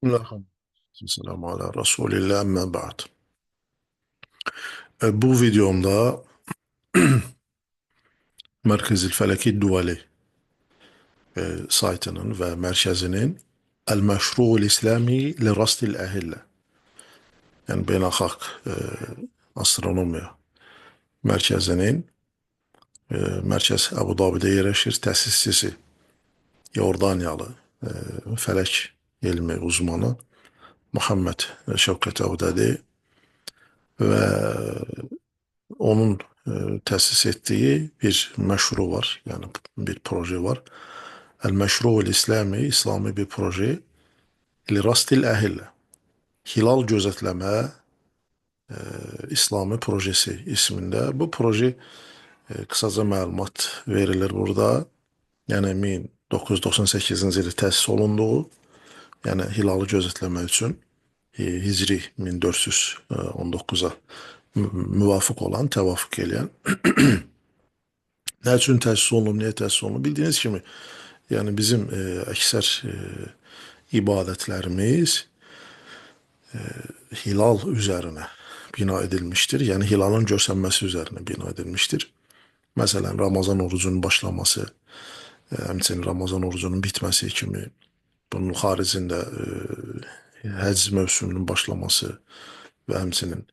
Bismillahirrahmanirrahim. Ala Resulillah emme ba'd. Bu videomda Merkezil Feleki Duvali saytının ve merkezinin El Meşru'ul İslami li Rastil Ehille, yani beynəlxalq astronomiya merkezinin merkez Abu Dhabi'de yerleşir. Təsisçisi Yordaniyalı felek ilmi uzmanı Muhammed Şevket Avdadi ve onun təsis ettiği bir məşru var. Yani bir proje var. El Meşru'ul İslami, İslami bir proje. Li Rastil Ehille. Hilal gözetleme İslami projesi isminde. Bu proje kısaca məlumat verilir burada. Yəni 1998-ci ildə təsis olunduğu, yəni hilalı gözetləmək üçün Hicri 1419-a müvafiq olan, təvafuq eləyən. Nə üçün təsis olunub, niyə təsis olunub? Bildiyiniz kimi, yəni bizim əksər ibadətlərimiz hilal üzərinə bina edilmişdir. Yəni hilalın görsənməsi üzərinə bina edilmişdir. Məsələn, Ramazan orucunun başlaması, həmçinin Ramazan orucunun bitməsi kimi, bunun xaricində həcc mövsümünün başlaması və həmçinin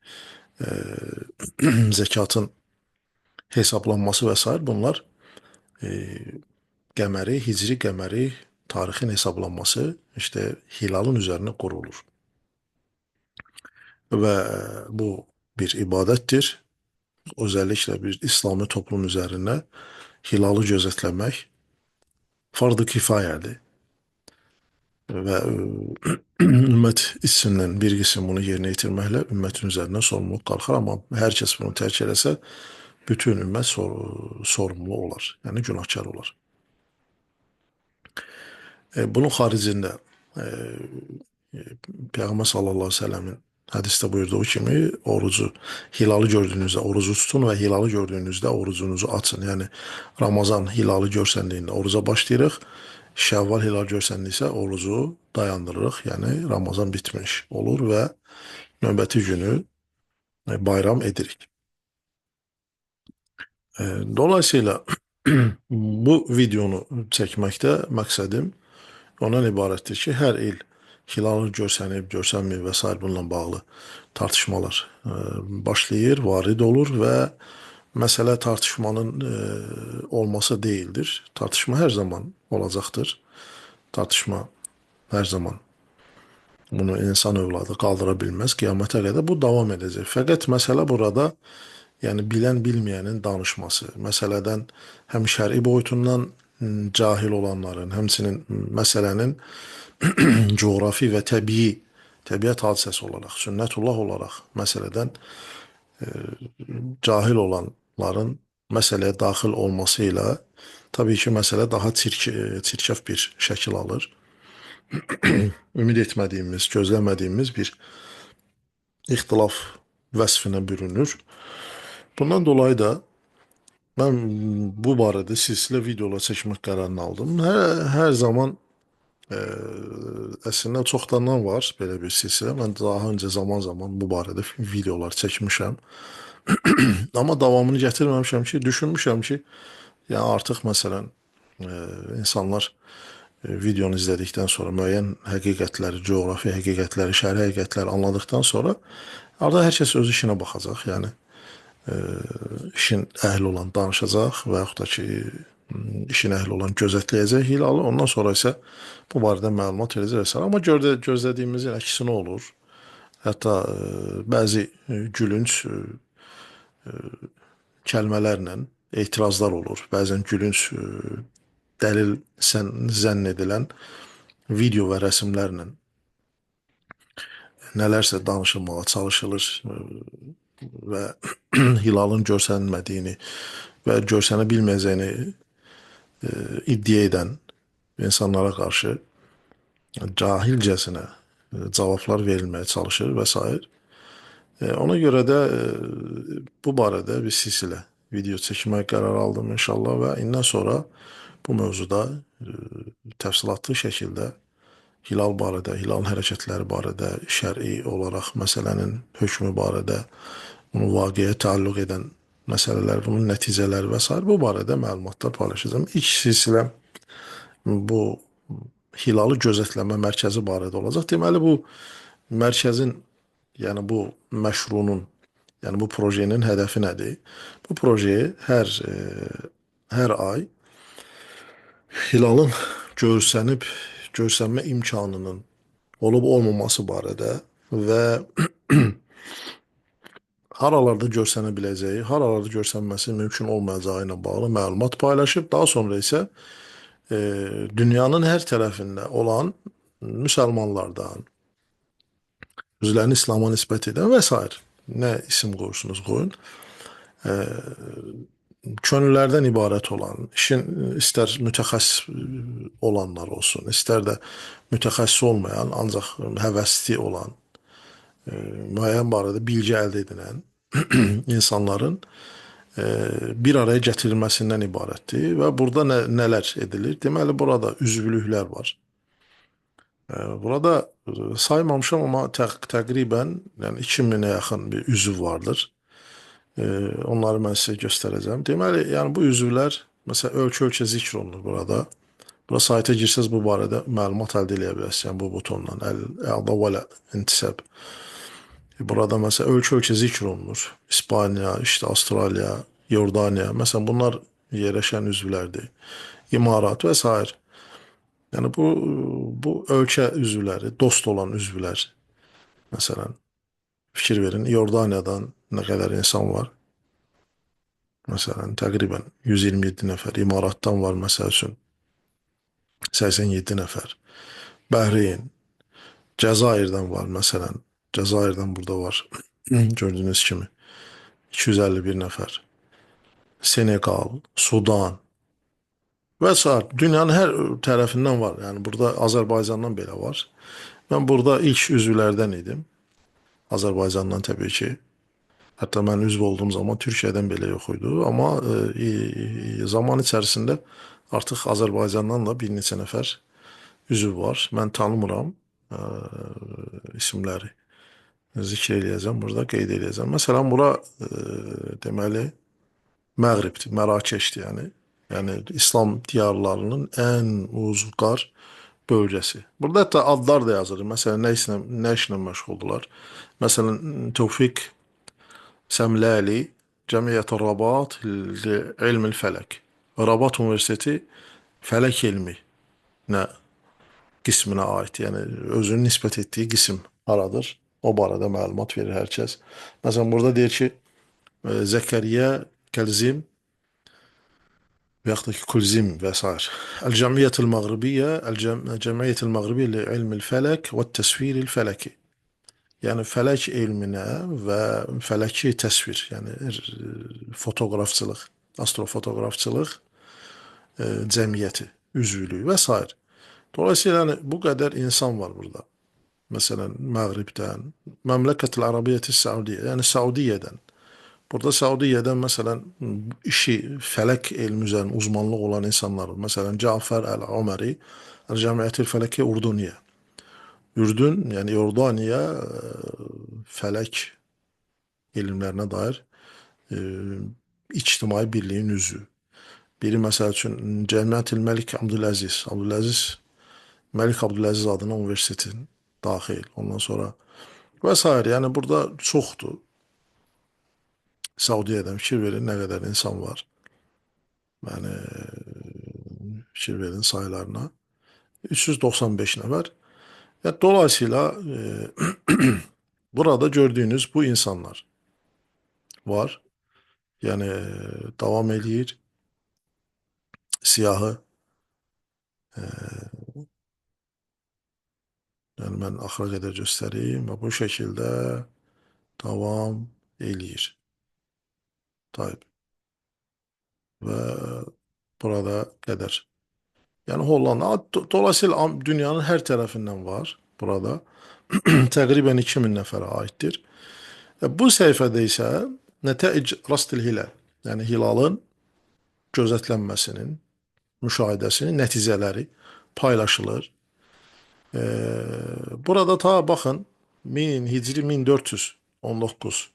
zəkatın hesablanması və sair, bunlar qəməri, hicri qəməri tarixin hesablanması işte hilalın üzərinə qurulur. Və bu bir ibadətdir. Özellikle bir İslami toplum üzərində hilalı gözetləmək farz-ı kifayədir. Və ümmət içindən bir qism bunu yerinə yetirməklə ümmətin üzərindən sorumluluq qalxar. Amma hər kəs bunu tərk eləsə, bütün ümmət sorumlu olar. Yəni günahkar olar. Bunun xaricində Peyğəmbər sallallahu əleyhi və səlləmin hədisdə buyurduğu kimi orucu, hilalı gördüyünüzdə orucu tutun və hilalı gördüyünüzdə orucunuzu açın. Yəni Ramazan hilalı görsəndiyində oruca başlayırıq. Şəvval hilal görsəndiksə orucu dayandırırıq. Yəni Ramazan bitmiş olur və növbəti günü bayram edirik. Dolayısıyla bu videonu çəkməkdə məqsədim ondan ibarətdir ki, hər il hilalın görsənib, görsənməyib və sair bununla bağlı tartışmalar başlayır, varid olur və məsələ tartışmanın olması deyildir. Tartışma hər zaman olacaqdır. Tartışma hər zaman bunu insan övladı qaldıra bilməz. Qiyamətə qədər bu davam edəcək. Fəqət məsələ burada, yəni bilən bilməyənin danışması, məsələdən həm şəri boyutundan cahil olanların, həmçinin məsələnin coğrafi və təbii, təbiət hadisəsi olaraq, sünnətullah olaraq məsələdən cahil olanların məsələyə daxil olması ilə tabii ki, məsələ daha çirkəf bir şəkil alır. Ümid etmədiyimiz, gözləmədiyimiz bir ixtilaf vəsfinə bürünür. Bundan dolayı da mən bu barədə silsilə videolar çəkmək qərarını aldım. Hər zaman əslində çoxdandan var belə bir silsilə. Mən daha öncə zaman-zaman bu barədə videolar çəkmişəm. Amma davamını gətirməmişəm ki, düşünmüşəm ki, yəni artıq məsələn insanlar videonu izlədikdən sonra müəyyən həqiqətləri, coğrafi həqiqətləri, şəri həqiqətləri anladıqdan sonra artıq hər kəs öz işinə baxacaq. Yəni işin əhli olan danışacaq və yaxud da ki, işin əhli olan gözetləyəcək hilalı. Ondan sonra isə bu barədə məlumat verəcək və s. Amma gözlədiyimizin əksinə olur. Hətta bəzi gülünc kəlmələrlə etirazlar olur. Bəzən gülünc dəlil zənn edilən video və rəsimlərlə nələrsə danışılmağa çalışılır və hilalın görsənmədiyini və görsənə bilməyəcəyini iddia edən insanlara qarşı cahilcəsinə cavablar verilməyə çalışır və s. Ona görə də bu barədə bir silsilə video çəkmək qərarı aldım inşallah və indən sonra bu mövzuda təfsilatlı şəkildə Hilal barədə, hilalın hərəkətləri barədə, şər'i olaraq məsələnin hökmü barədə, bunu vaqiyə təalluq edən məsələlər, bunun nəticələri və sair bu barədə məlumatlar paylaşacağam. İlk silsilə bu hilalı gözətləmə mərkəzi barədə olacaq. Deməli, bu mərkəzin, yəni bu məşrunun, yəni bu projenin hədəfi nədir? Bu projeyi hər ay hilalın görsənmə imkanının olub olmaması barədə və haralarda görsənə biləcəyi, haralarda görsənməsi mümkün olmayacağı ilə bağlı məlumat paylaşıb, daha sonra isə dünyanın hər tərəfində olan müsəlmanlardan, özlərini İslama nisbət edən və s. Nə isim qoyursunuz qoyun, könüllərdən ibarət olan, işin istər mütəxəssis olanlar olsun, istər də mütəxəssis olmayan, ancaq həvəsli olan, müəyyən barədə bilgi əldə edilən insanların bir araya gətirilməsindən ibarətdir və burada nələr edilir? Deməli, burada üzvlüklər var. Burada saymamışam, amma təqribən yəni 2000-ə yaxın bir üzv vardır. Onları mən sizə göstərəcəm. Deməli, yəni bu üzvlər, məsələn, ölkə-ölkə zikr olunur burada. Bura sayta girsəz bu barədə məlumat əldə eləyə bilərsiniz. Yəni bu butondan əl-ə'da və intisab. Burada məsələn ölkə-ölkə zikr olunur. İspaniya, işte Avstraliya, Yordaniya. Məsələn, bunlar yerləşən üzvlərdir. İmarat və s. Yəni bu ölkə üzvləri, dost olan üzvlər. Məsələn, fikir verin, Yordaniyadan nə qədər insan var? Məsələn, təqribən 127 nəfər. İmaratdan var, məsəl üçün, 87 nəfər. Bəhreyn, Cəzairdən var, məsələn. Cəzairdən burada var. Gördüyünüz kimi. 251 nəfər. Senegal, Sudan və s. Dünyanın hər tərəfindən var. Yəni burada Azərbaycandan belə var. Mən burada ilk üzvlərdən idim. Azərbaycandan təbii ki. Hətta mən üzv olduğum zaman Türkiyədən belə yox idi. Amma zaman içərisində artıq Azərbaycandan da bir neçə nəfər üzv var. Mən tanımıram isimləri. Zikr eləyəcəm, burada qeyd eləyəcəm. Məsələn, bura deməli Məğribdir, Mərakeşdir yəni. Yəni İslam diyarlarının ən uzuqar bölgəsi. Burada hətta adlar da yazılır. Məsələn, nə işlə məşğuldurlar? Məsələn, Tövfiq Səmləli, Cəmiyyət Rabat İlmil Fələk. Rabat Universiteti fələk elmi nə qisminə aid, yəni özünün nisbət etdiyi qism haradır? O barədə məlumat verir hər kəs. Məsələn, burada deyir ki, Zəkəriyyə Kəlzim və yaxud da ki, Kulzim və s. El-Cəmiyyətül Məğribiyyə, El-Cəmiyyətül Məğribiyyə li ilmil fələk və təsviril fələki. Yəni fələk elminə və fələki təsvir, yəni fotoqrafçılıq, astrofotoqrafçılıq cəmiyyəti, üzvlüyü və s. Dolayısıyla yəni, bu qədər insan var burada. Məsələn, Məğribdən, Məmləkət-ül Ərabiyyəti Səudiyyə, yəni Səudiyyədən. Burada Səudiyyədən məsələn işi fələk elmi üzərində uzmanlıq olan insanlar var. Məsələn, Cəfər Əl-Öməri, Əl-Cəmiyyətül Fələki Urduniyə. Ürdün, yəni Yordaniya fələk elmlərinə dair ictimai birliyin üzvü. Biri məsəl üçün Cəmiyyətül Məlik Abdüləziz, Məlik Abdüləziz adına universitetin daxil. Ondan sonra və s. Yəni burada çoxdur. Saudiyyədən fikir verin nə qədər insan var. Yəni fikir verin saylarına. 395 nəfər. Yəni, dolayısıyla burada gördüyünüz bu insanlar var. Yəni davam eləyir siyahı. Yəni mən axıra qədər göstəreyim və bu şəkildə davam eləyir. Tayyip. Və burada qədər. Yəni Hollanda, dolayısıyla dünyanın hər tərəfindən var burada. Təqribən 2000 nəfərə aiddir. Bu səhifədə isə Nətəic Rastil Hilal, yəni hilalın gözetlənməsinin, müşahidəsinin nəticələri paylaşılır. Burada ta baxın Hicri 1419.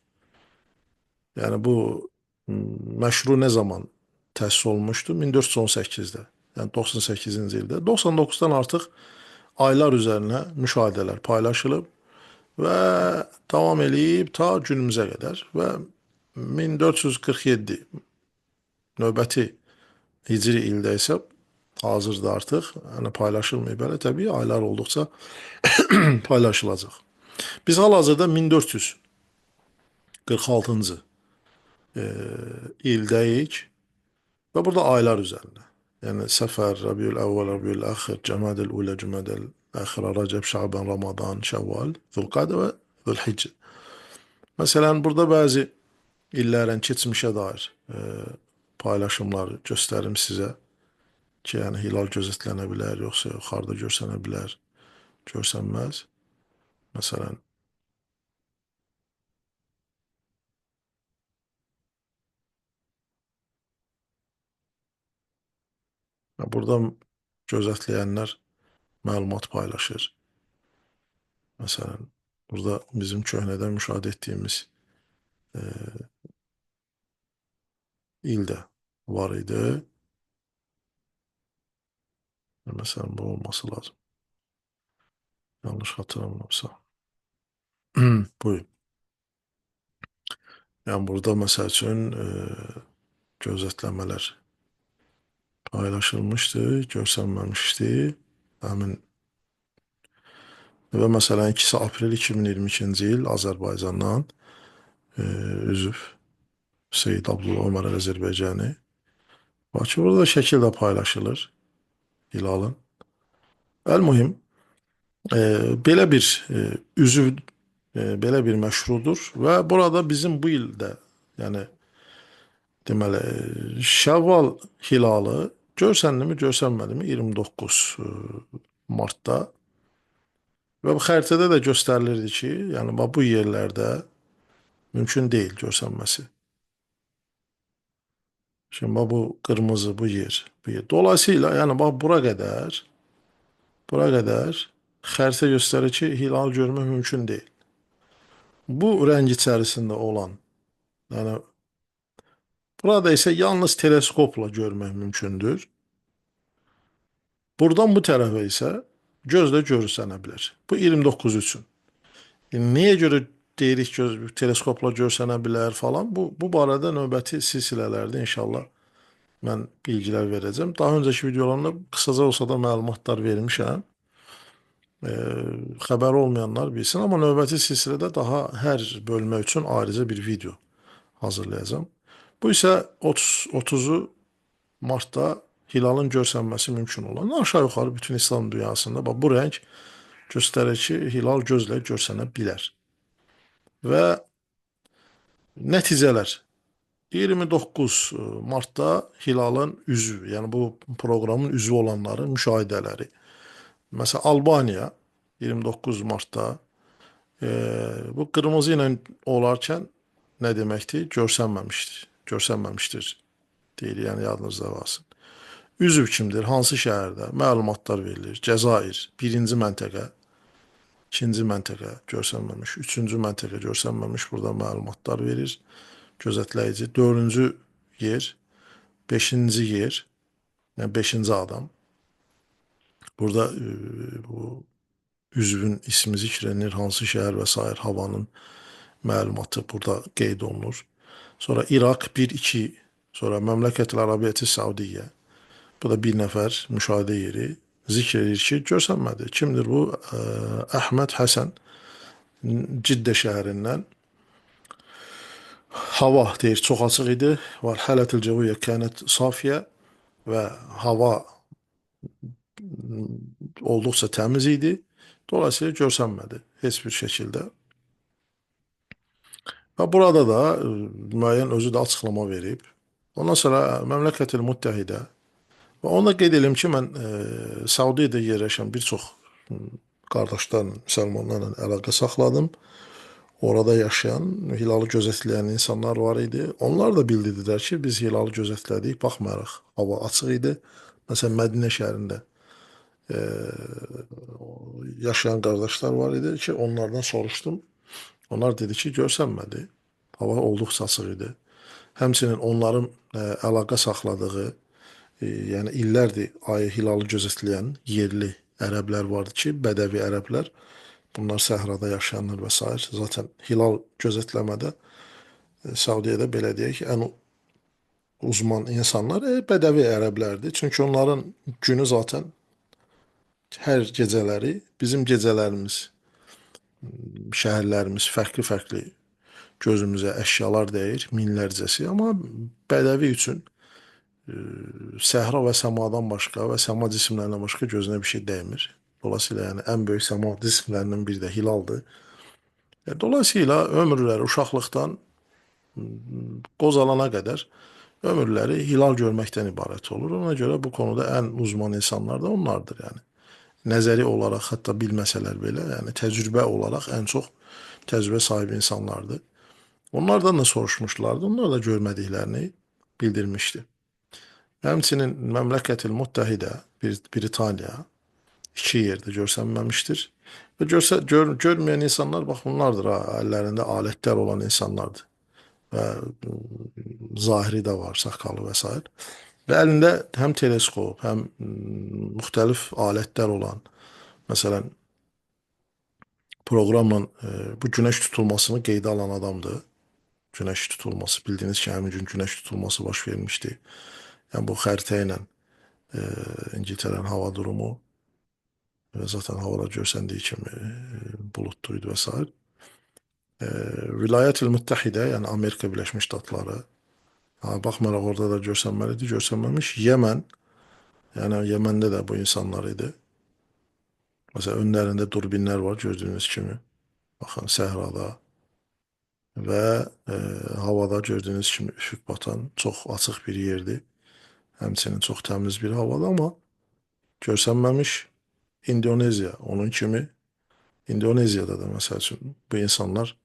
Yəni bu məşru nə zaman təsis olunmuşdu? 1418-də. Yəni 98-ci ildə. 99-dan artıq aylar üzərinə müşahidələr paylaşılıb və davam eləyib ta günümüzə qədər və 1447 növbəti hicri ildə isə hazırda artıq yəni paylaşılmayıb hələ, təbii aylar olduqca paylaşılacaq. Biz hal-hazırda 1446-cı ildəyik və burada aylar üzərində. Yəni Səfər, Rabiül Əvvəl, Rabiül Əxir, Cəmadəl Ulə, Cəmadəl Əxirə, Rəcəb, Şaban, Ramadan, Şəvval, Zülqadə və Zülhiccə. Məsələn, burada bəzi illərin keçmişə dair paylaşımları göstərim sizə ki, yəni hilal gözətlənə bilər, yoxsa yox, harda görsənə bilər, görsənməz. Məsələn, burada gözetləyənlər məlumat paylaşır. Məsələn, burada bizim köhnədən müşahidə etdiyimiz il də var idi. Məsələn, bu olması lazım. Yanlış xatırlamıramsa. Buyur. Yəni burada məsəl üçün gözetləmələr paylaşılmışdı, görsənməmişdi. Həmin və məsələn 2 aprel 2022-ci il Azərbaycandan üzv Seyid Abdullah Ömər Əl-Azərbaycani. Bakı burada şəkil də paylaşılır hilalın. Əl-mühim, belə bir üzv, belə bir məşrudur və burada bizim bu ildə, yəni deməli, Şəvval hilalı görsəndimi, görsənmədimi 29 martda və bu xəritədə də göstərilirdi ki, yəni bax bu yerlərdə mümkün deyil görsənməsi. Şimdi bax bu qırmızı bu yer, bu yer. Dolayısıyla yəni bax bura qədər xəritə göstərir ki, hilal görmək mümkün deyil. Bu rəng içərisində olan, yəni burada isə yalnız teleskopla görmək mümkündür. Buradan bu tərəfə isə gözlə görsənə bilər. Bu 29 üçün. Niyə görə deyirik göz, teleskopla görsənə bilər falan? Bu barədə növbəti silsilələrdə inşallah mən bilgilər verəcəm. Daha öncəki videolarımda qısaca olsa da məlumatlar vermişəm. Xəbər olmayanlar bilsin. Amma növbəti silsilədə daha hər bölmə üçün ayrıca bir video hazırlayacağam. Bu isə 30-u martda hilalın görsənməsi mümkün olan. Aşağı yuxarı bütün İslam dünyasında bax, bu rəng göstərir ki, hilal gözlə görsənə bilər. Və nəticələr 29 martda hilalın üzvü, yəni bu proqramın üzvü olanların müşahidələri. Məsələn, Albaniya 29 martda bu qırmızı ilə olarkən nə deməkdir? Görsənməmişdir. Görsənməmişdir deyir, yəni yadınızda qalsın. Üzv kimdir? Hansı şəhərdə? Məlumatlar verilir. Cəzair, birinci məntəqə, ikinci məntəqə görsənməmiş, üçüncü məntəqə görsənməmiş. Burada məlumatlar verir. Gözətləyici. Dördüncü yer, beşinci yer, yəni beşinci adam. Burada bu üzvün ismi zikr edilir, hansı şəhər və sair havanın məlumatı burada qeyd olunur. Sonra İraq 1-2, sonra Məmləkət-ül Ərabiyyəti Saudiyyə. Bu da bir nəfər müşahidə yeri zikr edir ki, görsənmədi. Kimdir bu? Əhməd Həsən Ciddə şəhərindən. Hava deyir, çox açıq idi. Var hələtül cəviyyə kənət safiyə və hava olduqca təmiz idi. Dolayısıyla görsənmədi heç bir şəkildə. Və burada da müəyyən özü də açıqlama verib. Ondan sonra Məmləkət-ül Müttəhidə və onu da qeyd edim ki, mən Saudiyyədə yerləşən bir çox qardaşlarla, müsəlmanlarla əlaqə saxladım. Orada yaşayan, hilalı gözətləyən insanlar var idi. Onlar da bildirdilər ki, biz hilalı gözətlədik, baxmayaraq hava açıq idi. Məsələn, Mədinə şəhərində e, yaşayan qardaşlar var idi ki, onlardan soruşdum. Onlar dedi ki, görsənmədi. Hava olduqca açıq idi. Həmçinin onların əlaqə saxladığı, yəni illərdir ayı hilalı gözetləyən yerli ərəblər vardı ki, bədəvi ərəblər. Bunlar səhrada yaşayanlar və sair. Zaten hilal gözetləmədə Saudiyyədə belə deyək, ən uzman insanlar bədəvi ərəblərdir. Çünki onların günü zaten hər gecələri bizim gecələrimiz, şəhərlərimiz fərqli-fərqli gözümüzə əşyalar dəyir, minlərcəsi. Amma bədəvi üçün səhra və səmadan başqa və səma cisimlərindən başqa gözünə bir şey dəymir. Dolayısıyla yəni ən böyük səma cisimlərindən biri də hilaldır. Dolayısıyla ömürləri uşaqlıqdan qozalana qədər ömürləri hilal görməkdən ibarət olur. Ona görə bu konuda ən uzman insanlar da onlardır yəni. Nəzəri olaraq hətta bilməsələr belə, yəni təcrübə olaraq ən çox təcrübə sahibi insanlardır. Onlardan da soruşmuşlardı. Onlar da görmədiklərini bildirmişdi. Həmçinin Məmləkətil Müttəhidə, Britaniya iki yerdə görsənməmişdir. Və görməyən insanlar bax bunlardır ha, əllərində alətlər olan insanlardır. Və zahiri də var, saqqalı və s. Və əlində həm teleskop, həm müxtəlif alətlər olan, məsələn, proqramla bu günəş tutulmasını qeydə alan adamdır. Günəş tutulması, bildiyiniz ki, həmin gün günəş tutulması baş vermişdi. Yəni bu xəritə ilə İngiltərənin hava durumu və zaten havada görsəndiyi kimi bulutluydu və s. Vilayət-ül Müttəhidə, yəni Amerika Birləşmiş Ştatları, ha, baxmayaraq orada da görsənməlidir, görsənməmiş. Yəmən, yəni Yəməndə də bu insanlar idi. Məsələn, önlərində turbinlər var gördüyünüz kimi. Baxın, səhrada və havada gördüyünüz kimi üfüq batan çox açıq bir yerdir. Həmçinin çox təmiz bir havada, amma görsənməmiş. İndoneziya onun kimi. İndoneziyada da məsəl üçün bu insanlar,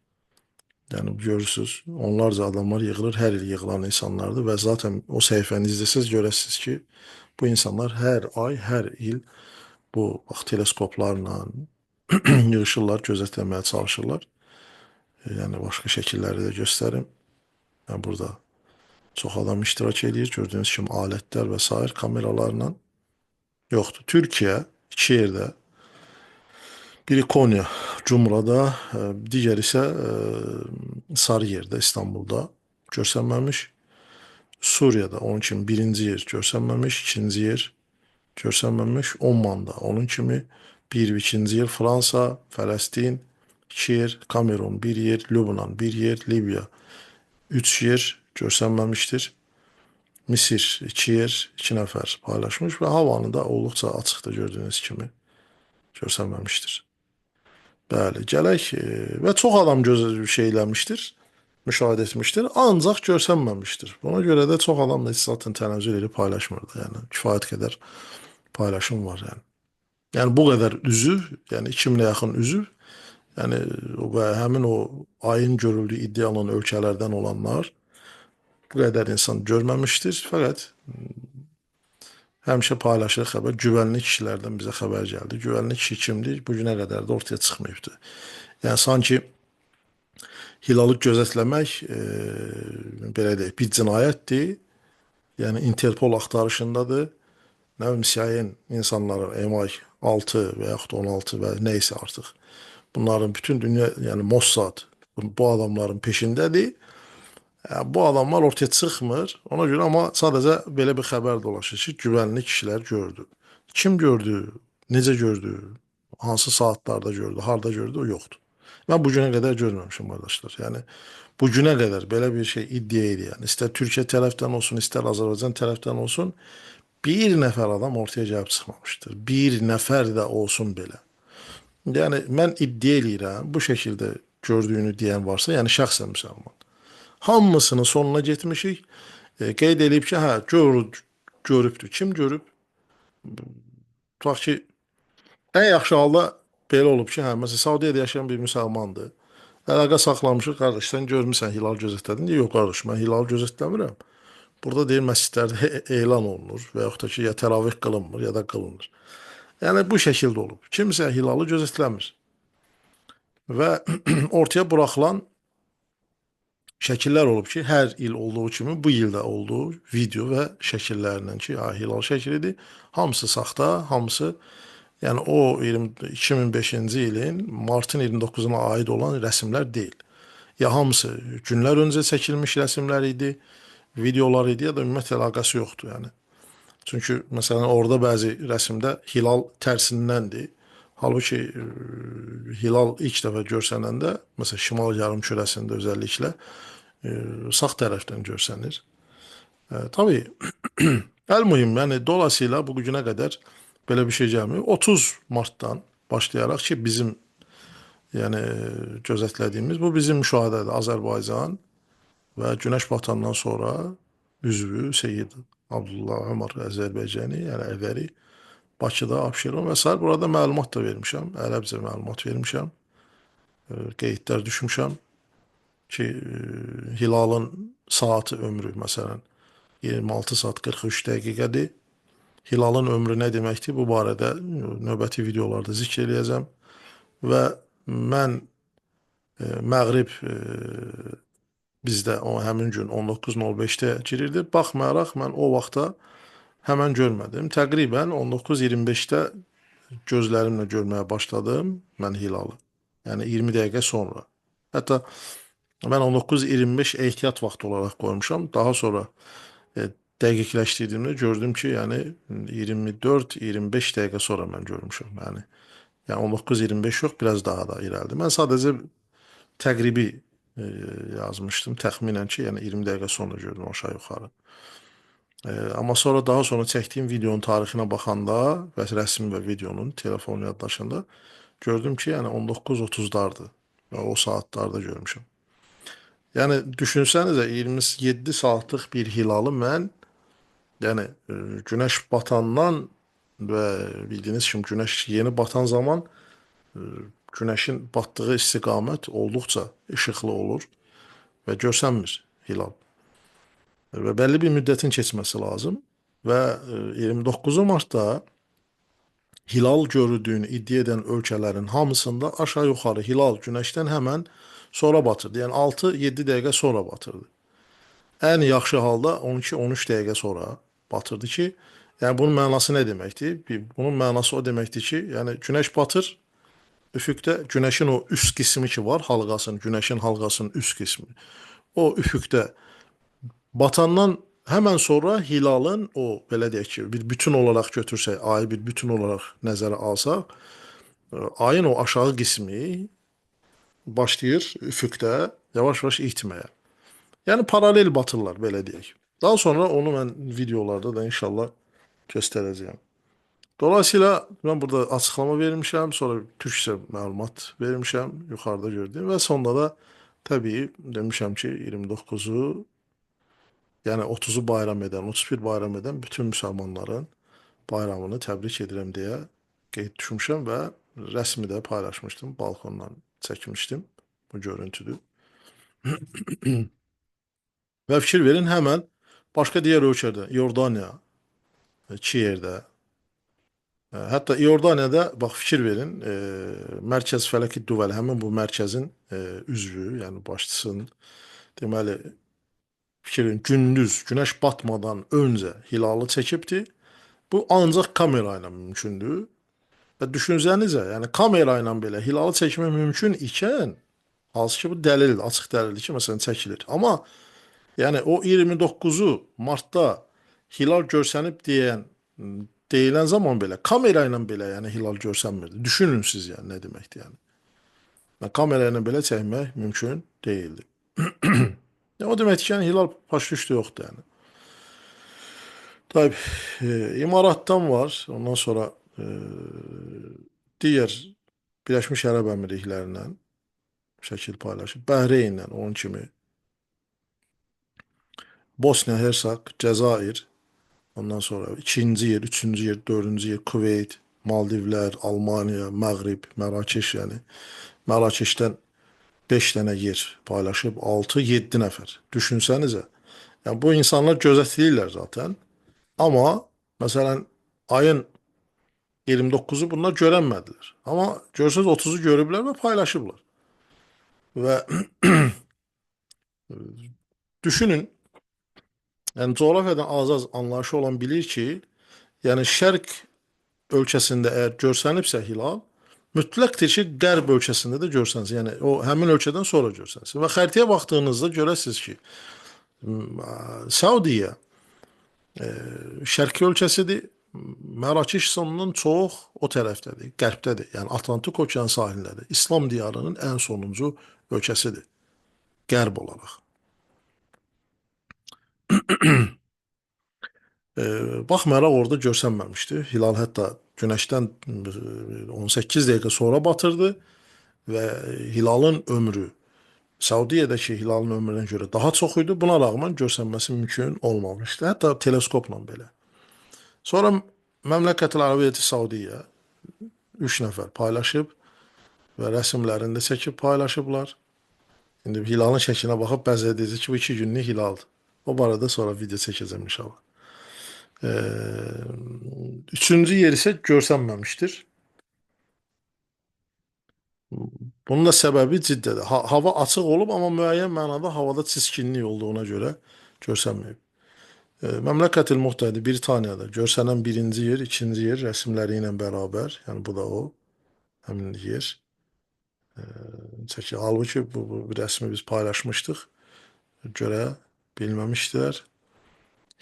yəni görürsünüz, onlarca adamlar yığılır, hər il yığılan insanlardır və zaten o səhifəni izləsəz görəsiniz ki, bu insanlar hər ay, hər il bu bax teleskoplarla yığışırlar, gözetləməyə çalışırlar. Yəni başqa şəkilləri də göstərim. Yəni burada çox adam iştirak eləyir. Gördüyünüz kimi alətlər və sair kameralarla yoxdur. Türkiyə iki yerdə. Biri Konya, Cumra'da, digəri isə Sarıyer'də, İstanbul'da görsənməmiş. Suriyədə onun kimi birinci yer görsənməmiş, ikinci yer görsənməmiş. Oman'da onun kimi bir və ikinci yer, Fransa, Fələstin iki yer, Kamerun bir yer, Lübnan bir yer, Libiya üç yer görsənməmişdir. Misir iki yer, iki nəfər paylaşmış və havanı da olduqca açıqdır gördüyünüz kimi görsənməmişdir. Bəli, gələk və çox adam göz şey eləmişdir, müşahidə etmişdir, ancaq görsənməmişdir. Buna görə də çox adam da zaten tənəzzül edib paylaşmırdı. Yəni kifayət qədər paylaşım var yəni. Yəni bu qədər üzv, yəni 2000-ə yaxın üzv, yəni və həmin o ayın görüldüyü iddia olunan ölkələrdən olanlar bu qədər insan görməmişdir. Fəqət həmişə paylaşır xəbər. Güvənli kişilərdən bizə xəbər gəldi. Güvənli kişi kimdir? Bu günə qədər də ortaya çıxmayıbdır. Yəni sanki hilalı gözetləmək belə deyək, bir cinayətdir. Yəni Interpol axtarışındadır. Nə bilim CIA insanları MI6 və yaxud 16 və nə isə artıq. Bunların bütün dünya, yəni Mossad bu adamların peşindədir. Yəni, bu adamlar ortaya çıxmır. Ona görə amma sadəcə belə bir xəbər dolaşır ki, güvənli kişilər gördü. Kim gördü, necə gördü, hansı saatlarda gördü, harda gördü, o yoxdur. Mən bu günə qədər görməmişəm qardaşlar. Yəni bu günə qədər belə bir şey iddia edən, istər Türkiyə tərəfdən olsun, istər Azərbaycan tərəfdən olsun, bir nəfər adam ortaya gəlib çıxmamışdır. Bir nəfər də olsun belə. Yəni mən iddia eləyirəm, bu şəkildə gördüyünü deyən varsa, yəni şəxsən müsəlman. Hamısının sonuna getmişik. Qeyd eləyib ki, hə, görübdür. Kim görüb? Tutaq ki, ən yaxşı halda belə olub ki, hə, məsələn, Saudiyyədə yaşayan bir müsəlmandır. Əlaqə saxlamışıq, qardaş, sən görmüsən, hilal gözlədin. Deyir, yox, qardaş, mən hilal gözlətmirəm. Burada deyir, məscidlərdə elan olunur və yaxud da ki, ya təravih qılınmır, ya da qılınır. Yəni bu şəkildə olub. Kimsə hilalı gözetləmir. Və ortaya buraxılan şəkillər olub ki, hər il olduğu kimi bu ildə olduğu video və şəkillərlə ki, ha, hilal şəklidir. Hamısı saxta, hamısı yəni o 2005-ci ilin martın 29-una aid olan rəsimlər deyil. Ya hamısı günlər öncə çəkilmiş rəsimlər idi, videolar idi ya da ümumiyyətlə əlaqəsi yoxdur yəni. Çünki məsələn orada bəzi rəsimdə hilal tərsindən. Halbuki hilal ilk dəfə görsənəndə, məsələn şimal yarımkürəsində özəlliklə sağ tərəfdən görsənir. Tabii əlmuhim, yəni dolayısıyla bu günə qədər belə bir şey gəlmir. 30 martdan başlayaraq ki, bizim yəni gözetlədiyimiz bu bizim müşahidədir. Azərbaycan və günəş batandan sonra üzvü Seyid Abdullah Ömər Azərbaycani, yəni Əvəri Bakıda, Abşeron və sair. Burada məlumat da vermişəm. Ərəbcə məlumat vermişəm. Qeydlər düşmüşəm ki, hilalın saatı ömrü məsələn 26 saat 43 dəqiqədir. Hilalın ömrü nə deməkdir? Bu barədə növbəti videolarda zikr eləyəcəm. Və mən məğrib bizdə o həmin gün 19:05-də girirdi. Baxmayaraq mən o vaxta həmən görmədim. Təqribən 19:25-də gözlərimlə görməyə başladım mən hilalı. Yəni 20 dəqiqə sonra. Hətta mən 19:25 ehtiyat vaxtı olaraq qoymuşam. Daha sonra dəqiqləşdirdiyimdə gördüm ki, yəni 24-25 dəqiqə sonra mən görmüşəm. Yəni 19:25 yox, biraz daha da irəlidir. Mən sadəcə təqribi yazmışdım. Təxminən ki, yəni 20 dəqiqə sonra gördüm aşağı yuxarı. Amma sonra daha sonra çəkdiyim videonun tarixinə baxanda və rəsm və videonun telefon yaddaşında gördüm ki, yəni 19:30-lardı və o saatlarda görmüşəm. Yəni düşünsənizə 27 saatlıq bir hilalı mən yəni günəş batandan və bildiyiniz kimi günəş yeni batan zaman günəşin batdığı istiqamət olduqca işıqlı olur və görsənmir hilal. Və bəlli bir müddətin keçməsi lazım və 29 martda hilal görüldüyünü iddia edən ölkələrin hamısında aşağı yuxarı hilal günəşdən həmən sonra batırdı. Yəni 6-7 dəqiqə sonra batırdı. Ən yaxşı halda 12-13 dəqiqə sonra batırdı ki, yəni bunun mənası nə deməkdir? Bunun mənası o deməkdir ki, yəni günəş batır, üfüqdə günəşin o üst qismi ki var, halqasının, günəşin halqasının üst qismi. O üfüqdə batandan həmən sonra hilalın o belə deyək ki, bir bütün olaraq götürsək, ayı bir bütün olaraq nəzərə alsaq, ayın o aşağı qismi başlayır üfüqdə yavaş-yavaş itməyə. Yəni paralel batırlar belə deyək. Daha sonra onu mən videolarda da inşallah göstərəcəyəm. Dolayısıyla mən burada açıqlama vermişəm, sonra türkcə məlumat vermişəm, yuxarıda gördüyüm və sonda da təbii demişəm ki, 29-u yəni 30-u bayram edən, 31 bayram edən bütün müsəlmanların bayramını təbrik edirəm deyə qeyd düşmüşəm və rəsmi də paylaşmışdım, balkondan çəkmişdim. Bu görüntüdür. Və fikir verin, həmən başqa digər ölkədə, Yordaniya, iki yerdə, hətta İordaniyada, bax fikir verin, Mərkəz Fələki Düvəl, həmin bu mərkəzin üzvü, yəni başçısının, deməli, fikir verin, gündüz, günəş batmadan öncə hilalı çəkibdi. Bu ancaq kamera ilə mümkündür. Və düşünsənizə, yəni kamera ilə belə hilalı çəkmək mümkün ikən, hansı ki bu dəlildir, açıq dəlildir ki, məsələn çəkilir. Amma yəni o 29-u martda hilal görsənib deyilən zaman belə kamera ilə belə yəni hilal görsənmirdi. Düşünün siz yəni nə deməkdir yəni. Yəni kamera ilə belə çəkmək mümkün deyildi. Yəni, o deməkdir ki, yəni hilal başlı yoxdur yəni. Tabii İmaratdan var. Ondan sonra digər Birləşmiş Ərəb Əmirliklərindən şəkil paylaşıb. Bəhreynlə onun kimi. Bosniya Hersak, Cəzair, ondan sonra ikinci yer, üçüncü yer, dördüncü yer Kuveyt, Maldivlər, Almaniya, Məğrib, Mərakeş yəni. Mərakeşdən 5 dənə yer paylaşıb 6-7 nəfər. Düşünsənizə. Yəni bu insanlar gözetləyirlər zaten. Amma məsələn ayın 29-u bunlar görənmədilər. Amma görürsünüz 30-u görüblər və paylaşıblar. Və düşünün, yəni coğrafiyadan az-az anlayışı olan bilir ki, yəni şərq ölkəsində əgər görsənibsə hilal, mütləqdir ki, qərb ölkəsində də görsənsin. Yəni o həmin ölkədən sonra görsənsin. Və xəritəyə baxdığınızda görəsiniz ki, Saudiya şərqi ölkəsidir. Mərakeş sonundan çox o tərəfdədir, qərbdədir. Yəni Atlantik okean sahilindədir. İslam diyarının ən sonuncu ölkəsidir, qərb olaraq. Baxmayaraq orada görsənməmişdi. Hilal hətta günəşdən 18 dəqiqə sonra batırdı və hilalın ömrü Saudiyyədəki hilalın ömrünə görə daha çox idi. Buna rəğmən görsənməsi mümkün olmamışdı. Hətta teleskopla belə. Sonra Məmləkət-ül Ərəbiyyəti Saudiyyə 3 nəfər paylaşıb və rəsimlərini də çəkib paylaşıblar. İndi hilalın şəklinə baxıb bəziləri deyəcək ki, bu 2 günlük hilaldır. O barədə sonra video çəkəcəm inşallah. Üçüncü yer isə görsənməmişdir. Bunun da səbəbi Ciddədə. Hava açıq olub, amma müəyyən mənada havada çiskinlik olduğuna görə görsənməyib. Məmləkət-ül Muhtədi Britaniyada görsənən birinci yer, ikinci yer rəsimləri ilə bərabər. Yəni bu da o həmin yer. Çəki. Halbuki bu rəsmi biz paylaşmışdıq. Görə bilməmişdilər.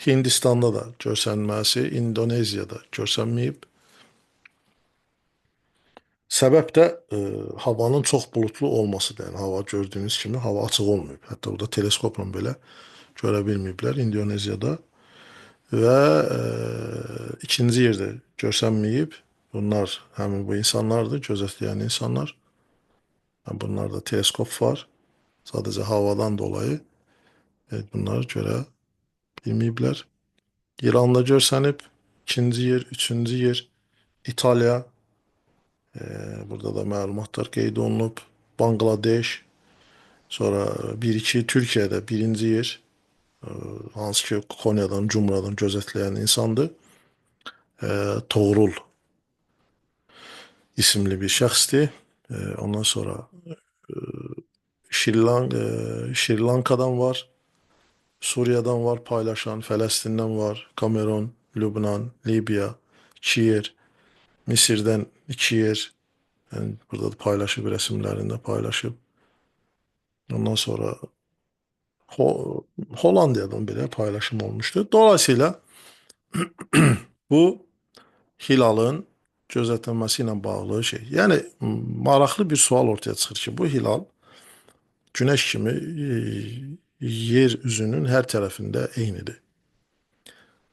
Hindistanda da görsənməsi, İndoneziyada görsənməyib. Səbəb də havanın çox buludlu olmasıdır. Yəni hava gördüyünüz kimi hava açıq olmayıb. Hətta burada teleskopla belə görə bilməyiblər İndoneziyada. Və ikinci yerdə görsənməyib. Bunlar həmin bu insanlardır, gözətləyən insanlar. Yəni, bunlarda teleskop var. Sadəcə havadan dolayı bunları görə bilməyiblər. İranda görsənib. İkinci yer, üçüncü yer İtaliya. Burada da məlumatlar qeyd olunub. Bangladeş. Sonra 1-2 Türkiyədə birinci yer. Hansı ki Konyadan, Cumradan gözətləyən insandır. Toğrul isimli bir şəxsdir. Ondan sonra Şri Lankadan var. Suriyadan var paylaşan, Fələstindən var, Kamerun, Lübnan, Libiya, 2 yer, Misirdən 2 yer. Yəni burada da paylaşıb, rəsimlərində paylaşıb. Ondan sonra Hollandiyadan belə paylaşım olmuşdu. Dolayısıyla bu hilalın gözətlənməsi ilə bağlı şey. Yəni maraqlı bir sual ortaya çıxır ki, bu hilal günəş kimi yer üzünün hər tərəfində eynidir.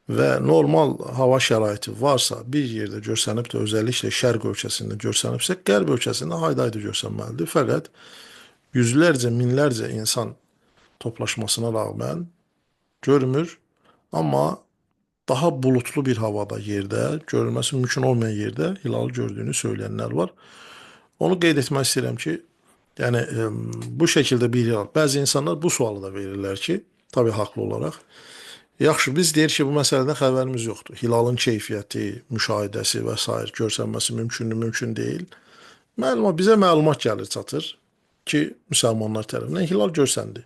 Və normal hava şəraiti varsa, bir yerdə görsənib də, özəlliklə şərq ölkəsində görsənibsə, qərb ölkəsində hayda-hayda görsənməlidir. Fəqət yüzlərcə, minlərcə insan toplaşmasına rəğmən görmür. Amma daha buludlu bir havada yerdə, görülməsi mümkün olmayan yerdə hilalı gördüyünü söyləyənlər var. Onu qeyd etmək istəyirəm ki, yəni bu şəkildə bir hilal. Bəzi insanlar bu sualı da verirlər ki, tabii haqlı olaraq. Yaxşı, biz deyir ki, bu məsələdən xəbərimiz yoxdur. Hilalın keyfiyyəti, müşahidəsi və sair görsənməsi mümkündür, mümkün deyil. Məlumat, bizə məlumat gəlir, çatır ki, müsəlmanlar tərəfindən hilal görsəndi.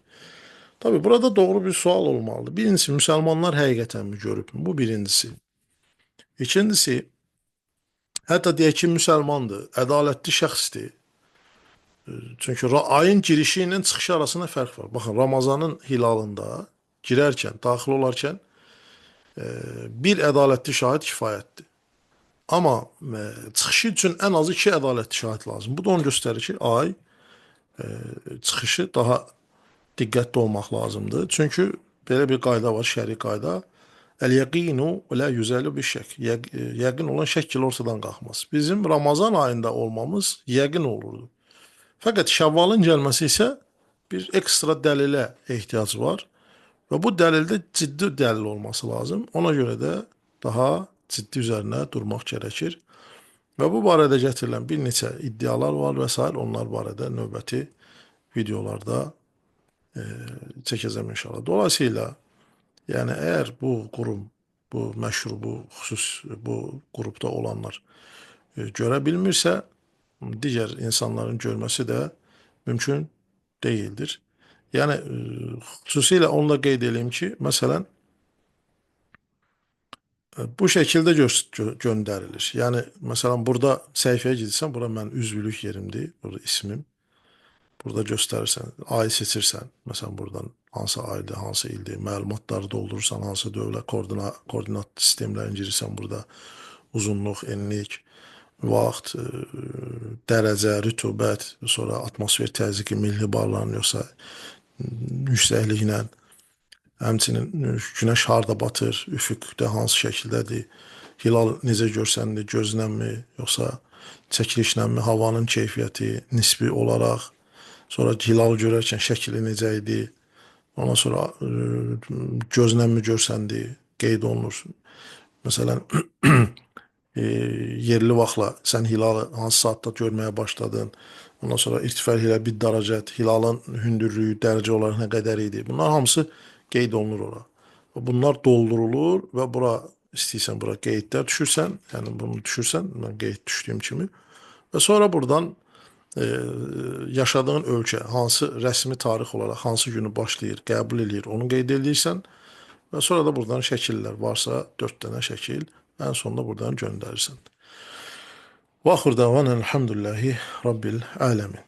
Tabii burada doğru bir sual olmalıdır. Birincisi, müsəlmanlar həqiqətən mi görüb? Bu birincisi. İkincisi, hətta deyək ki, müsəlmandır, ədalətli şəxsdir. Çünki ayın girişi ilə çıxışı arasında fərq var. Baxın, Ramazanın hilalında girərkən, daxil olarkən bir ədalətli şahid kifayətdir. Amma çıxışı üçün ən azı 2 ədalətli şahid lazım. Bu da onu göstərir ki, ay çıxışı daha diqqətli olmaq lazımdır. Çünki belə bir qayda var, şəri qayda. Əl-yəqinu lə yüzəlu bir şək. Yəqin olan şək ilə ortadan qalxmaz. Bizim Ramazan ayında olmamız yəqin olurdu. Fəqət Şəvvalın gəlməsi isə bir ekstra dəlilə ehtiyac var. Və bu dəlildə ciddi dəlil olması lazım. Ona görə də daha ciddi üzərinə durmaq gərəkir. Və bu barədə gətirilən bir neçə iddialar var və sair. Onlar barədə növbəti videolarda çəkəcəm inşallah. Dolayısıyla, yəni əgər bu qurum Bu məşhur, bu xüsus bu qrupda olanlar görə bilmirsə, digər insanların görməsi də mümkün deyildir. Yəni xüsusilə onu da qeyd eləyim ki, məsələn bu şəkildə gö gö göndərilir. Yəni məsələn burada səhifəyə gedirsən, bura mənim üzvlük yerimdir, burada ismim. Burada göstərirsən, ayı seçirsən. Məsələn buradan hansı aydır, hansı ildir, məlumatları doldurursan, hansı dövlət koordinat sistemlərini girirsən burada. Uzunluq, enlik, vaxt, dərəcə, rütubət, sonra atmosfer təzyiqi milli barların yoxsa yüksəkliklə, həmçinin günəş harda batır, üfüqdə hansı şəkildədir, hilal necə görsənir, gözlənmi, yoxsa çəkilişlənmi, havanın keyfiyyəti nisbi olaraq, sonra hilal görərkən şəkli necə idi, ondan sonra gözlənmi görsəndi, qeyd olunur. Məsələn, yerli vaxtla sən hilalı hansı saatda görməyə başladın, ondan sonra irtifa hilal bir dərəcə, hilalın hündürlüyü dərəcə olaraq nə qədər idi. Bunlar hamısı qeyd olunur ora. Bunlar doldurulur və bura istəyirsən bura qeydlər düşürsən, yəni bunu düşürsən, mən qeyd düşdüyüm kimi və sonra buradan yaşadığın ölkə hansı rəsmi tarix olaraq hansı günü başlayır, qəbul eləyir, onu qeyd eləyirsən və sonra da buradan şəkillər varsa 4 dənə şəkil ən sonunda buradan göndərirsən. Və axır davana elhamdülillahi Rabbil aləmin.